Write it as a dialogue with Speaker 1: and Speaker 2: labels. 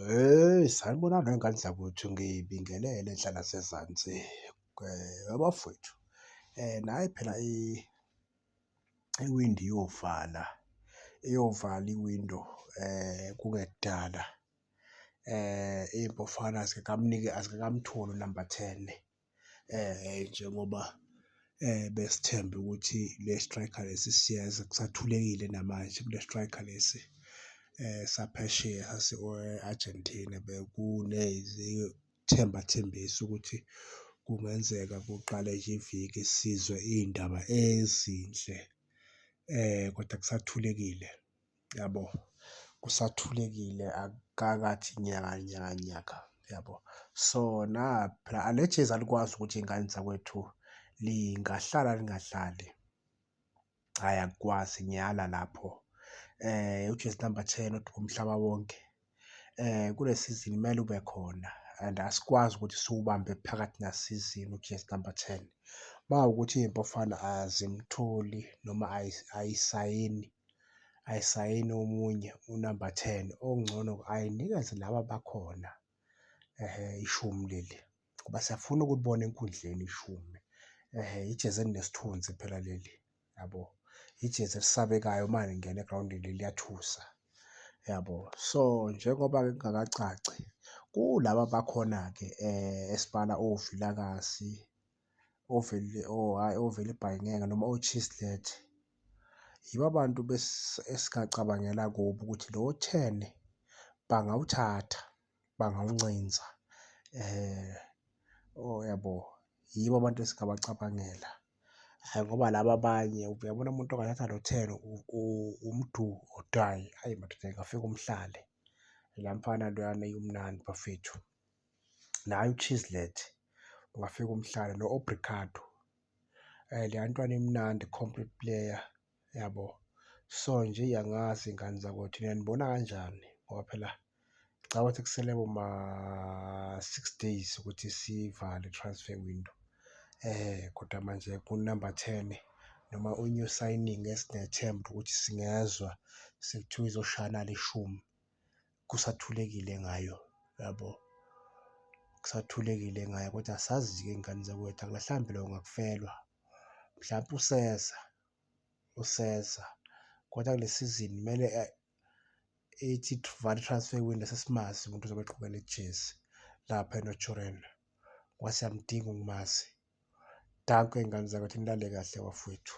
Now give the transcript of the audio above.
Speaker 1: Hey, sanibonani wey'ngane zakwethu, ngibingelele enhla nasezansi. Abafowethu, nayi phela iwindi iyovala, iyovala iwindo kungekudala. Iy'Mpofana azikamuniki, azikakamtholi unamba ten, njengoba besithembe ukuthi le striker lesi siyeza, kusathulekile namanje kule striker lesi saphesheya sase-Argentina. Bekunezithembathembiso ukuthi kungenzeka kuqale nje iviki sizwe iy'ndaba ezinhle, kodwa kusathulekile, yabo. Kusathulekile akukakathi nyaka nyaka nyaka, yabo. So, phela le jezi alikwazi ukuthi iy'ngane zakwethu lingahlala lingadlali. Hhayi akukwazi, ngiyala lapho. Ujezi namba ten odume umhlaba wonke, kule sizini kumele ube khona and asikwazi ukuthi siwubambe phakathi nesizini ujezi namba ten. Uma kuwukuthi iy'Mpofana azimtholi noma ayisayini, ayisayini omunye unamba ten, okungcono ayinikeze laba abakhona ehhe ishumi leli, ngoba siyafuna ukulibona enkundleni ishumi. Ehhe, ijezi elinesithunzi phela leli, yabo. Ijezi elisabekayo uma lingena egrawundini liyathusa, yabo. So, njengoba-ke kungakacaci, kulaba abakhona-ke esibala oVilakazi, oh hhayi oVelebhayi ngeke noma o-Chislett. Yibo abantu esingacabangela kubo ukuthi lo ten bangawuthatha, bangawuncinza. Oh yabo, yibo abantu esingabacabangela. Hhayi ngoba laba abanye uyabona umuntu ongathatha lo ten uMdu or die, hhayi madoda engafika umhlale. La mfana loyana eyi umnandi bafethu. Naye uChislett ungafika umhlale no-Obrigado. Leya ntwana imnandi complete player, yabo. So nje eyi angazi iy'ngane zakwethu nina nibona kanjani? Ngoba phela ngicabanga ukuthi kusele boma-six days ukuthi sivale i-transfer window. Kodwa manje kunamba ten noma u-new signing esinethemba ukuthi singezwa sekuthiwa izoshaya nali ishumi, kusathulekile ngayo, yabo. Kusathulekile ngayo kodwa asazi-ke iy'ngane zakwethu, akulahlwanga mbeleko ngakufelwa. Mhlampe useza, useza kodwa kule sizini kumele ithi vala i-transfer window sesimazi umuntu ozobe egqoke leli jezi lapha eNaturena ngoba siyamdinga ukumazi. Danko y'ngane zakwethu, nilale kahle bafowethu.